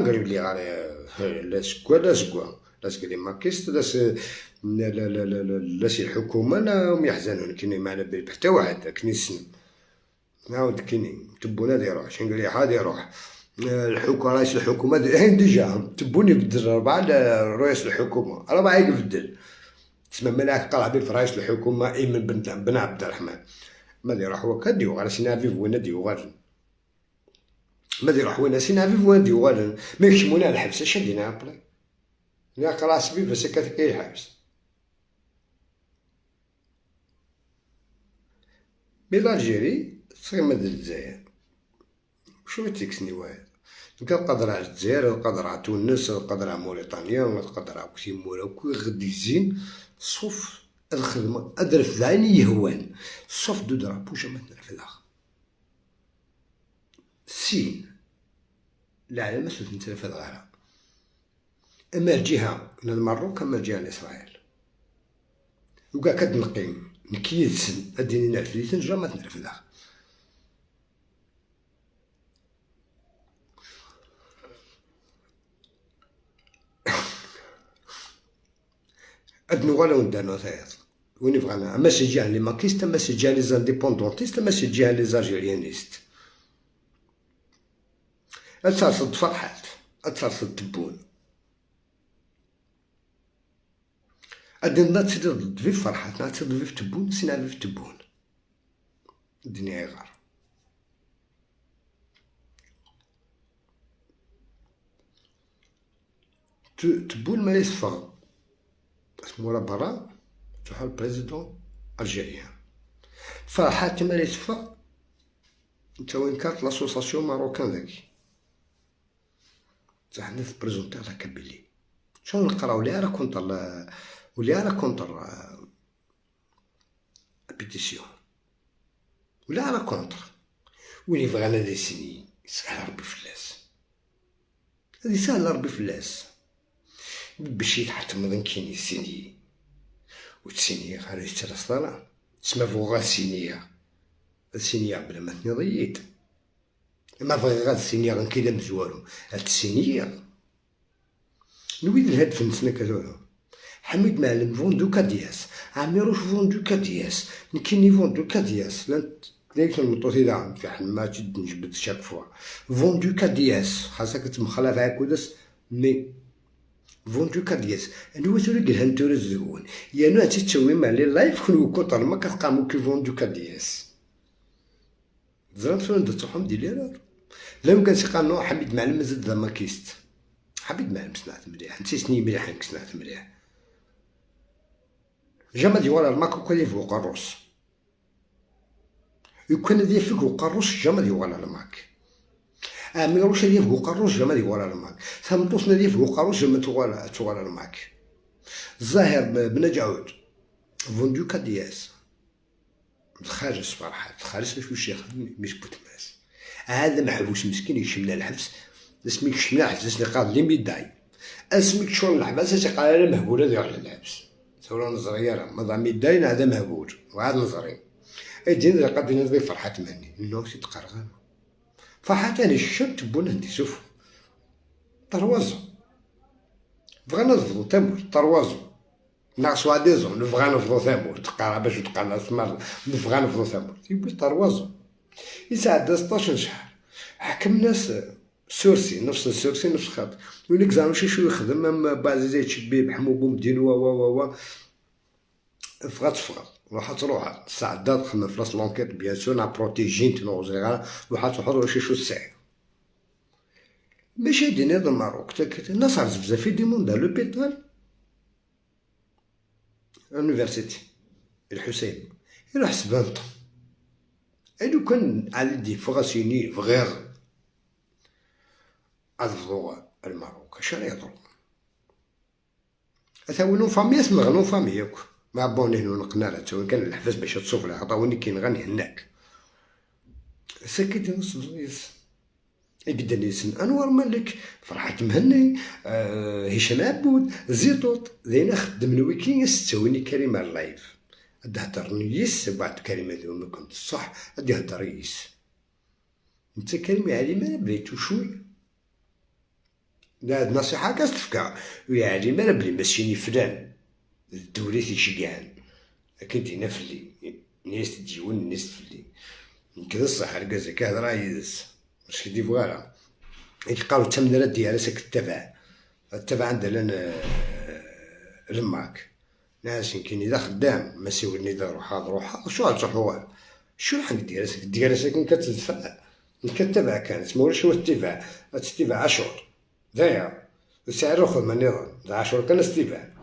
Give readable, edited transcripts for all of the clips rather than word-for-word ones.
غير اللي غير لا سكوا لا سكوا لا سكوا لي ماكيست لا لا لا لا لا لا سي الحكومة لا هم يحزنون كاين ما على بالي بحتى واحد كني السن نعاود كيني تبون هذا يروح شنقريحة هذا يروح الحكومة رئيس الحكومة هين déjà تبون يبدل ربعة رئيس الحكومة ربعة يبدل تسمى ملاك قرع بي في رئيس الحكومة ايمن بن عبد الرحمن ما يروح هو كديو غير سينافيف وين ديو غير ما يروح وين سينافيف وين ديو غير ما يكشمونا الحبس اش دينا ابري يا قرا سبي بس كي الحبس mais l'Algérie تصير مد الجزائر شو تيكسني واحد القدرة على الجزائر القدرة على تونس القدرة على موريتانيا القدرة على كثير كل غدي زين sauf الخدمة أدرف عيني يهوان sauf deux drapeaux jamais تنرفدها سين العلامة تنترفد غيرها أما الجهة من المروك أما الجهة لإسرائيل وكاع كتنقيم نكيد سن أديني نعرف jamais تنرفدها أدنو غالا وندانو ثايط وين يبغانا أما سي les makistes أما سي les indépendantistes أما سي les algérianistes أترصد فرحات أترصد تبون أدنا تسيد في فرحات نتسيد في تبون سينا في تبون الدنيا غار تبون ما يصفر مورا برا تروح ال président algérien فرحات ما يصفر انت وين كانت l'association marocaine ذاك صح نف présenter la Kabylie شنو نقراو لي راه contre ولا راه contre pétition ولا راه contre وين يبغى انا signer يسهل ربي فلاس هذه سهل ربي فلاس باش يتحتم ذن كاين يسيني وتسيني غير يترصدنا تسمى فوغا سينيا سينيا بلا ما تنضييت ما بغي غاد سينيا غنكي مزوارو هاد سينيا نويد الهدف نسنا كذورو حميد معلم فوندو كادياس عميروش فوندو كادياس نكيني فوندو كادياس لان ليك المطوطي دا في حنا تجد نجبد شاك فوا فوندو كادياس خاصك تمخلا فيها كودس مي فوندو كادياس انا تولي قلها نتورز زون يا نو تتسوي مع لي لايف كنو كوطر ما كتقامو كي فوندو كادياس زران تولي تروحهم دي ليرور لا يمكن سيقانو حميد معلم زاد ذا ماكيست حميد معلم صنعت مليح نسي سني مليح صنعت مليح jamais ديوال الماك وكان يفوق الروس يكون ذي فوق الروس jamais ديوال الماك اميروش ذي فوق الروس jamais ديوال الماك ثمطوس ذي فوق الروس jamais توال الماك الظاهر بن جعود vendu KDS خارج فرحات خارج شو الشيخ مش بوتماس هذا محبوس مسكين يشمنا الحبس اسمي يشمنا الحبس اسمي قال les médailles اسمي شغل الحبس قال انا مهبول هذا يروح للحبس ثورة نظرية راه مضى médaille هذا مهبول وعاد نظري اي دين قد نظري فرحات مهني نو سي تقرغان فرحات انا الشاب تبون عندي شوف 3 ans بغا نفضو تمور 3 ans ناقص دي زون نبغى نفضو ثامور تقرا باش تقرا ثمر نبغى نفضو ثامور يبي 3 ans يساعد 16 شهر حكم ناس sursis نفس ال sursis نفس الخط وليك زعما شي شو يخدم بعد زي تشبيه بحمو بومدين وا وا وا وا فغا تفغى روح تروح ساعة تخدم في راس l'enquête bien sûr نا بروتيجين تنوزيغا روح تروح شي شو الساعة ماشي ديني هذا الماروك الناس عرفت بزاف demanda l'hôpital l'université الحسين يروح سبانطو لو كان على دي فغاسيني فغير أفضو الماروك اش راه يضرب أثاونو فامي اسمغنو فامي ياك ما بوني هنا نقنا تاوين كان الحفاز باش تصوف لها عطاوني كاين غني هناك سكت نص دويس يقدر يسن انوار مالك فرحات مهني هشام عبود زيطوط ذينا خدم الويكين يستويني كريمة اللايف هدر يس بعد كريمة ذو ما كنت صح ادي هدر يس انت كريمة علي ما بليتو شوي لا نصيحة كاستفكا ويعني ما بلي ماشيني فلان الدولة تيشجعن لكن دينا فلي ناس تجيون ناس فلي كذا الصح ركازك كهضرة يدس مش كدي فوالا يقالو تمنرا ديالها تتبع تبع عندنا الماك ناس كاين اذا خدام ما سيولني دا روح روح شو غتروحو شو راح دير ديال ساكن كتدفع كتبع كانت ما شو تتبع تتبع عاشور داير سعر خدمة النظام عاشور كان استباع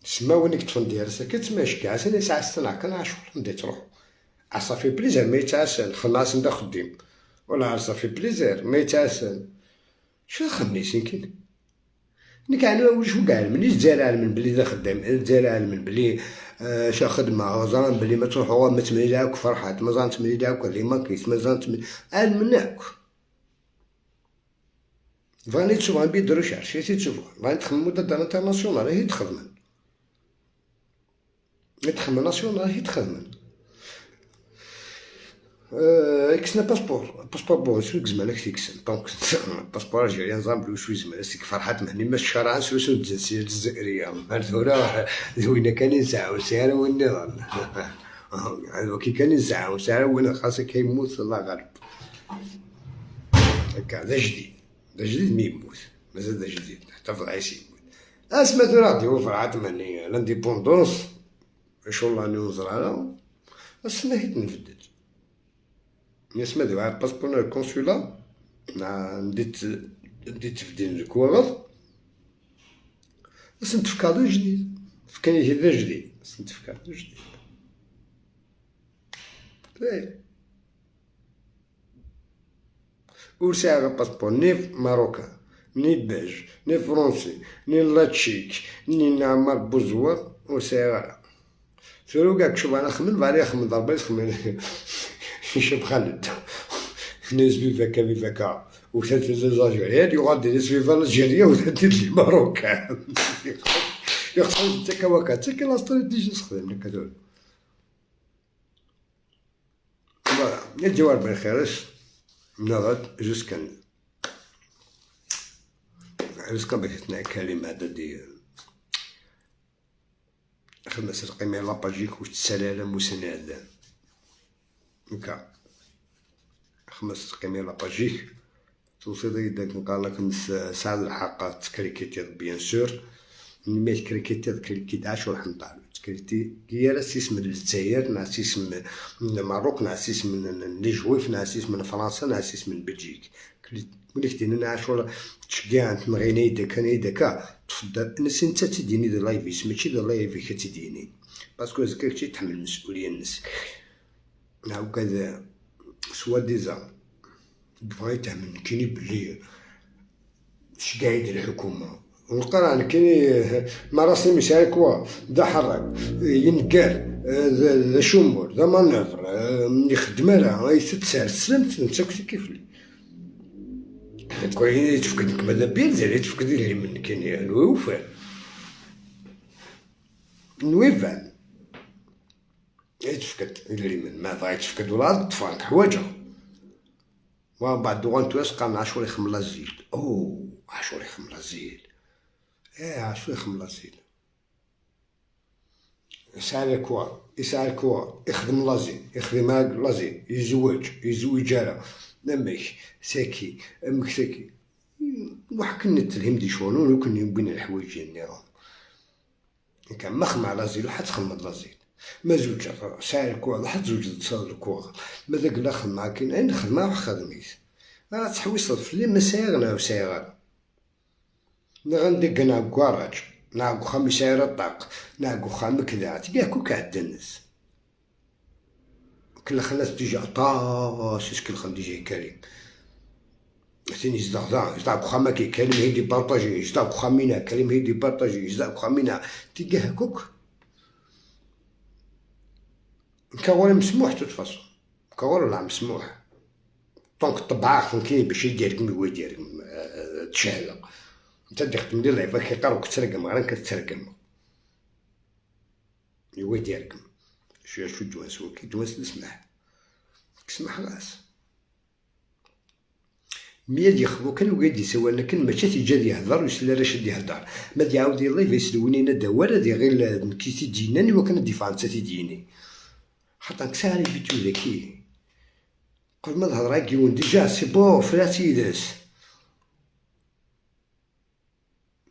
سما وين كتفن ديال ساكت ما شكا سنة ساعة السنة كان عاشور ندي تروح ça fait plaisir ما يتعسل خلاص ندا خديم ولا ça fait plaisir ما يتعسل شو خدمي سنكين نك انا وش كاع مني الجزائر من بلي ذا خدام الجزائر من بلي شا خدمة غزران بلي ما تروحوا ما تملي لاك فرحات ما زان تملي لاك اللي ما كيس ما زان تملي مناك فاني تشوف بيد recherche هي تشوف فاني تخمم دا international هي تخدم تخدم national هي تخدم كسنا passeport bon شو زمان كتكسن donc passeport algérien زعما شوي زمان سيك فرحات مهني ما الشرع سوسو الجنسية الجزائرية ثورة وين كان ينسعو سعر وين النظام كي كان ينسعو سعر وين خاص كيموت الله غالب هكا ذا جديد ذا جديد ما يموت مازال ذا جديد حتى في العيش يموت اسمع راديو فرحات مهني l'indépendance شو الله نوزر السنة هي تنفدد ناس ما دعا passeport ال consulat نديت تفدين الكواغط بس نتفكر جديد فكاني هذا جديد بس نتفكر جديد ورساعة passeport ni marocain ni belge ni français ni la tchèque ni نعمر بوزوار ورساعة ثورو كاع شوف انا خمن بعد خمن ضربة خمن شوف خالد ناس viva viva كا وثلاث les Algériens يغادي ناس viva l'Algérie وثلاث les Marocains يخصو انت كواكا تا كي la stratégie تخدم لك هذول voilà الجوار بالخيرش نضت jusqu'à باش تنا كلمة هذا دي خدمة القيمة la page يك وتسالى مسناد هكا خمس قيمة la page يك توصل يدك نقال لك ساعة الحق تكريكيتي bien sûr مي تكريكيتي تكريكيت عاشور حنطال تكريتي هي راه سيس من الجزائر نعسيس من الماروك نعسيس من les juifs نعسيس من فرنسا نعسيس من بلجيك ولي كدينا عاشور تشكيع تمغيني داك انا داك تفضل الناس انت تديني دا لايفيس ماشي دا لايف كتديني parce que زكاك تحمل المسؤولية الناس نعاود كذا soi-disant بغا يتهم كيني بلي شكايد الحكومة ونقرا كيني ما راسي مش كوا دا حرك ينكر ذا chômeur ذا manœuvre يخدم راه يتسال سلمت انت كنت كيف لي كوين يتفقد ماذا بيا زال يتفقد اللي من كيني نوفا نويفان يتفقد اللي من ما بغا يتفقد ولا طفانك حواجه ومن بعد دوغان تواس قام عاشور يخمل l'asile او عاشور يخمل l'asile ايه عاشور يخمل l'asile يسعى كوا يسعى كوا يخدم l'asile يخدم l'asile يزوج يزوج جارة نمك ساكي امك ساكي وحكي نتلهم دي شغلون وكن يبين الحوايج النظام كان مخمع l'asile حتى تخمد l'asile ما زوج ساعة الكوع حتى زوج تصاد الكوع ما ذاك لا خدمة كاين عين خدمة خدميت راه تحويص في ما سايغنا وسايغ غندق نعق كواراج نعق خامي ساير الطاق نعق خامي كذا تلقاه كوك عند الناس كل خلاص ديجا طاس كل خل ديجا كريم ثاني يزدغ يزدغ خامة كي كريم هيدي بارطاجي يزدغ خامينا كريم هيدي بارطاجي يزدغ خامينا تلقاه كوك كغوري مسموح toute façon كغوري لا مسموح donc الطباخ كاين باش يديرك مي يديرك تشهله انت تخدم دير لعبه كيقراو كترقم غير كترقم هو يديرك شو شو دوانس كي دوانس نسمح كسمح راس مياد يخضو كان وقاد يسوى كان ماشي تيجا يهضر ويسلا راشد يهضر ما يعاود يضيف يسلوني ندى ولا دي غير كي تيجيناني وكان ديفا تيجيني خاطر كسا لي فيديو ذاكي قبل ما تهضر كيون ديجا سي بون فراتي يدرس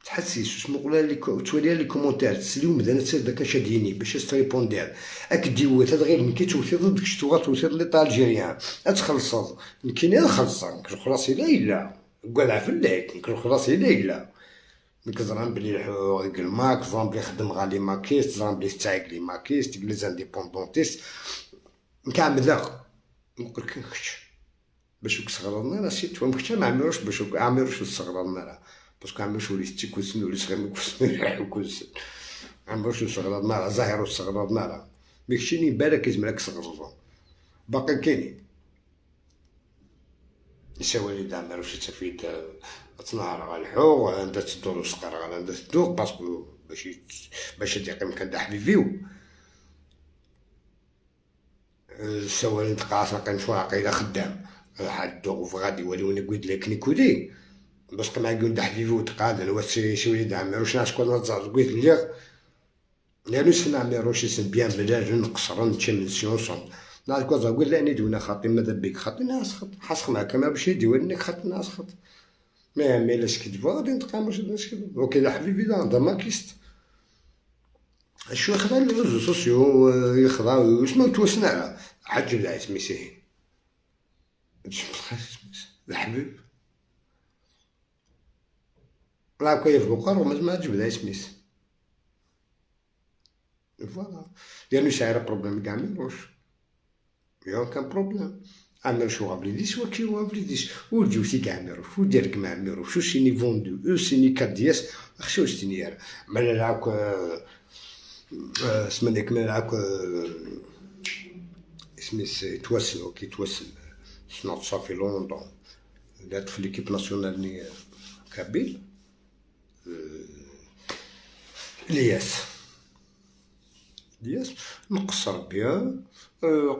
تحسيس وسمو لي تولي لي كومونتير تسليو مدانا تسير داك شاديني باش تريبوندير اك ديوت هذا غير مكي توثي ضدك شتوغا توثي لي الجيريان اتخلصض نكيني نخلص نكل خلاصي لا الا قال فلاك نكل خلاصي لا الا نك زران بلي ديك الماك زران بلي خدم غالي ماكيست زران بلي تاعك لي ماكيست لي زانديبوندونتيست نكعمل نقول لك باش كصغرنا راه سي تو مكتش ما عمروش باش عمروش صغرنا راه باسكو عمروش وليت تيكوسن وليت غير مكوسن كوسن عمروش صغرنا راه زاهر صغرنا راه ميكشيني بالك يزمرك صغرنا باقي كاينين يساوي لي عمروش تفيد تنهار على الحوغ عندها تدور وسقر على عندها تدور باسكو باش يقيم كان حبيبيو سواء نتقاس نقيم شو عقيدة خدام حد دوغ غادي ولي وانا قلت لك نيكودي باش قمع يقول حبيبي وتقاد انا سي وليد عمروش ناس كون نزار قلت لي لانو سنا عمروش يسن بيان بلا نقصر نتشي من سيونسون ناس كون قلت لاني دونا خاطي ماذا بيك خاطي ناس خط حاسخ معاك ما باش يدي ولنك خاطي ناس خط مي لا سكت غادي نتقام واش نسكت وكذا حبيبي دا ماكيست شو يخضع لي ريزو سوسيو يخضع واش ما توسنا حاج بلا اسمي سيهين الحبيب لا كيف بقر وما ما جبد اسميس فوالا لانو ساير بروبليم كاع ميروش يا كان بروبليم عمل شو غابلي ديس وكي غابلي ديس ولجوتي كاع ميروش وديرك مع ميروش شو سيني فوندو او سيني كادياس خشو ستينيار مالا لعاك سمانيك مالا لعاك اسميس توسل كي توسل سنات صافي لونطون لعبت في ليكيب ناسيونال ني كابيل الياس الياس نقصر بيان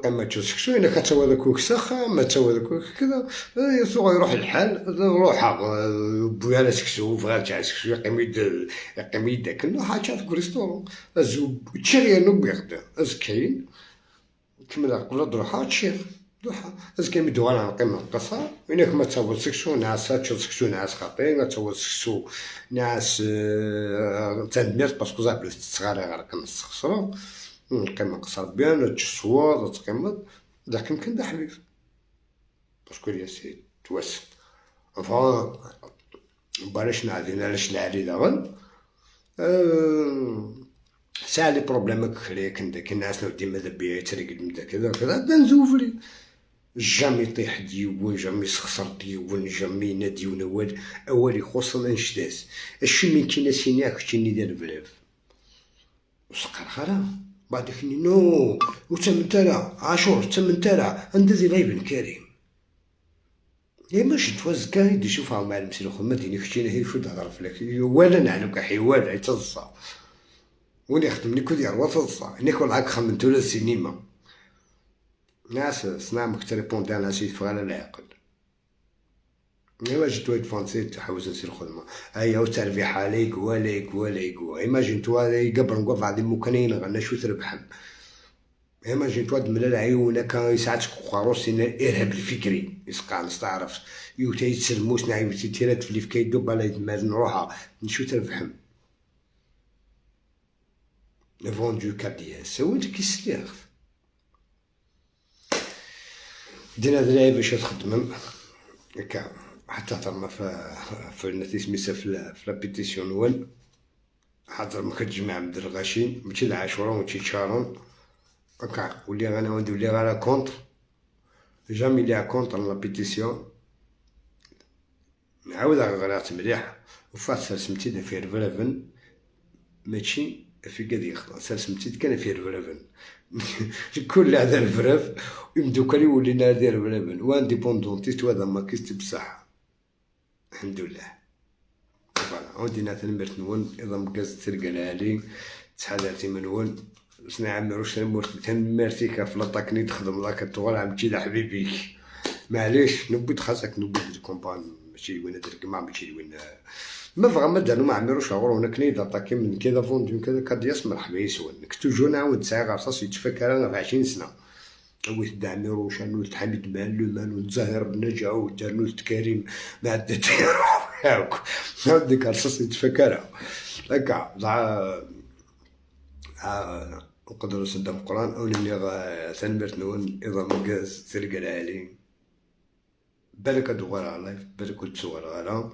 قيمة سكسو إلا كتسوى ذاك وكسخ ما تسوى ذاك كذا يسوق يروح الحال روح بويا على سكسو بغا تاع سكسو يقيم يداك حاجة في ريستورون أزو تشري نو بيغدا أز كاين كمل قبل تروح تشير دوحة أز كاين مدو غانا نقيم القصة إنك ما تسوى سكسو ناس تشوف سكسو ناس خاطي ما تسوى سكسو ناس تندمير باسكو زابلو تصغاري غير كنستخسرو نقيم قصر بيان تشصور تقيمض داك يمكن دا حبيب باسكو ياسي توس فا بالاش نعدينا علاش العالي داغن ساعة لي بروبليم كري كندا كي الناس لو ديما دابا يتريقل من كذا كذا نزوفري جامي يطيح ديون جامي يسخسر ديون جامي ينادي اول اول يخص انشداس الشي من كي ناسيني كنتي دار بلاف وسقر خرا بعد كني نو وتمن ترى عاشور تمن ترى عند ذي العيب كريم يا ماشي توز كان يدي شوفها مع المسير خدمة ديني كنتي هي شو تهضر فلك ولا نعلوك حيوان يتصا وين يخدم لي كل يروى تتصا نيكون عاك خمنتو السينما ناس صنع مكتريبوندي على شي فغالا العقل إيماجين توا تفونسي تحوس نسير الخدمة هيا وتربيح عليك ولا ولا إيماجين توا يقبر نقف عندي ممكنين غنا شو تربحم إيماجين توا دملا العيون كان يساعدك قاروس الإرهاب الفكري يسقع نستعرف يوتا يتسلموس نعيو تيرات في اللي كيدو بالا يتمارن روحها نشو تربحم فوندو كابدياس وين كيسليغ دينا هاد اللعيبة باش تخدمم هكا حتى هضرنا في النتيجة سميتها في لا بيتيسيون وين حاضر ما كتجمع من الغاشين ماشي العاشورة ماشي تشارون هكا ولي غانا ولي غانا كونتر جامي لي كونتر لا بيتيسيون نعاود غرات مليح وفات سمتي في رفرافن ماشي في قد يخلص سمتي كان في رفرافن كل هذا الفراف يمدو كان يولينا هذا رفرافن وانديبوندونتيست وهذا ما كيست بصح الحمد لله فوالا ودينا تنمرت نون إذا مكاز تلقى العالي تحادرتي منون سنا عمروش تنمرتيك في لاطاكني تخدم لاك تغال عم تجي حبيبيك. معليش نبوت خاصك نبوت كومبان ماشي وين درك ماشي وين ما فغا ما دارو ما عمروش غور هنا كني داطاكي من كذا فوندو كذا كادياس مرحبا يسون كنت نعاود تسعة غرصاص يتفكر انا في 20 سنة ويت دعميروش نولد حميد مالو مالو زاهر بن جاود نولد كريم ما عدت ياك ديك رصاص يتفكر هكا نقدروا نصدم القران او نمني ثنمرت نون اذا مكاز تلقى العالي بالك دوغ على لايف بالك تصور على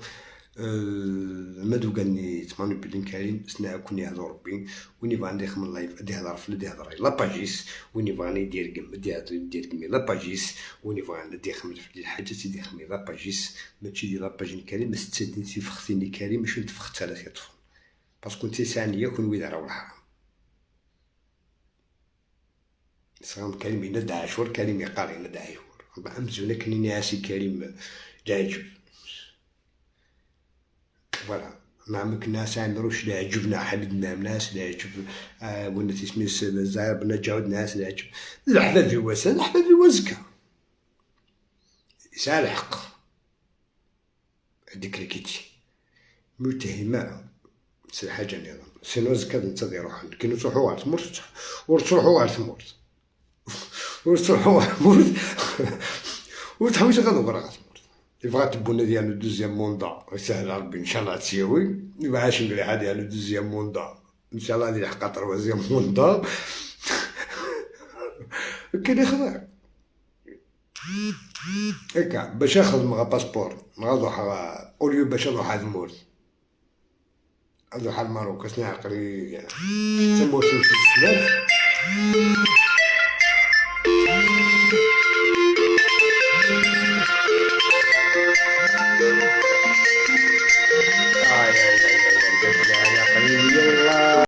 ما دوكاني تمانو بلين كريم سنا كوني هذا ربي وين يبغى عندي خمن لايف ادي هضر في ادي هضر لاباجيس وين يبغى يدير كم ادي يدير كم لاباجيس وين يبغى ادي خمن في الحاجة تيدي خمن لاباجيس ماشي دي لاباجين كريم ستدين تيفختيني كريم ماشي نتفخت على تيطفون باسكو انت سانية كون ويد راه الحرام صغام كريم يندع عاشور كريم يقال يندع عاشور أمزونا كنيني عاسي كريم العجب فوالا نعم ناس عمروش العجب حميد نعم ناس العجب ولا تسمي زاهر بن جاود ناس العجب الحباب في واسا الحباب في وزكا يسعى الحق هذيك كيتي متهمة سي الحاجة نظام سينو زكا انت يروح كي تروحو على تمورت وتروحو على تمورت وتروحو على تمورت وتحوس غادو برا تمورت يبغى تبونا ديالو دوزيام موندا يسهل ربي ان شاء الله تساوي يبغى عاش مليحة ديالو دوزيام موندا ان شاء الله غادي يلحق تروازيام موندا كاين يخضع هكا باش ياخذ مع باسبور نروح اوليو باش نروح هاد المورد نروح الماروك سنا عقلي تموت في السنات.